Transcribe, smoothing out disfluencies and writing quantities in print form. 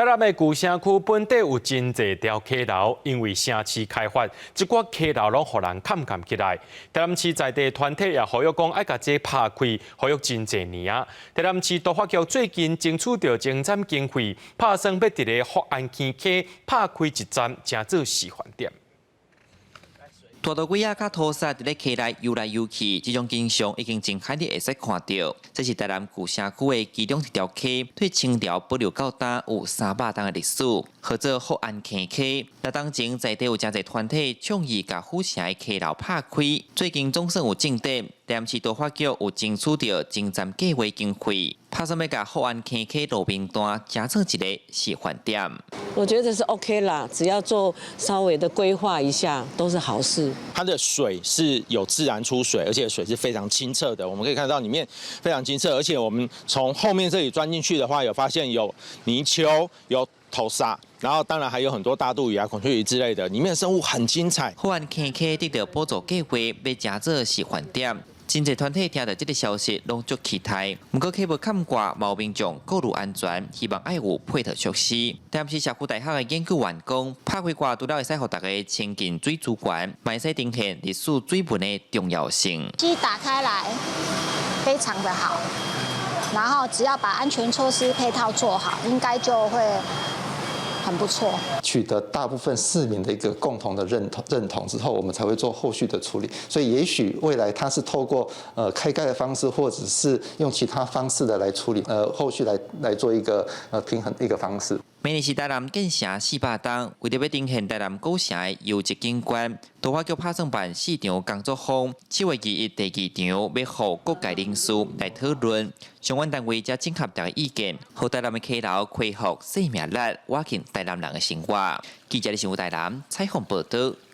台南的舊城區本底有真濟條溪流，因為城市開發，這寡溪流攏予人崁崁起來。台南市在地團體也呼籲講，愛共這拍開，呼籲真濟年啊。台南市都發局最近爭取著前瞻經費，拍算欲佇咧福安坑溪拍開一站，成做示範點。大肚龜仔佮塗虱佇咧溪內游來游去，這種景象已經真罕你會使看著。這是台南舊城區的其中一條溪，對清朝保留到今有300冬的歷史，號做福安坑溪。那當前在地有誠濟團體倡議共府城的溪流拍開，最近總算有進展。台南市都發局有爭取著前瞻計畫經費，拍算欲共福安坑溪路邊段加做一個示範點。我覺得是 OK 啦，只要做稍微的規劃一下，都是好事。它的水是有自然出水，而且水是非常清澈的。我們可以看到裡面非常清澈，而且我們從後面這裡鑽進去的話，有發現有泥鰍、有塗虱，然後當然還有很多大肚魚啊、孔雀魚之類的，裡面生物很精彩。福安坑溪得著補助計劃，欲加做示範點。真濟團體聽著這個消息，攏足期待。毋過溪無崁蓋，嘛有民眾顧慮安全，希望愛有配套設施。台南市社區大學的研究員講，拍開蓋除了會使予大家親近水資源，嘛會使呈現歷史水文的重要性。其實打開來非常的好，然後只要把安全措施配套做好，應該就會很不錯。取得大部分市民的一個共同的認同之後，我們才會做後續的處理。所以，也許未來它是透過開蓋的方式，或者是用其他方式的來處理，後續來做一個平衡一個方式。明年是台南建城400冬，為著欲呈現台南古城的優質景觀，都發局拍算辦四場工作坊，7月21第二場欲予各界人士來討論，相關單位才整合大家意見，予台南的溪流恢復生命力，倚近台南人的生活。記者李新武台南採訪報導。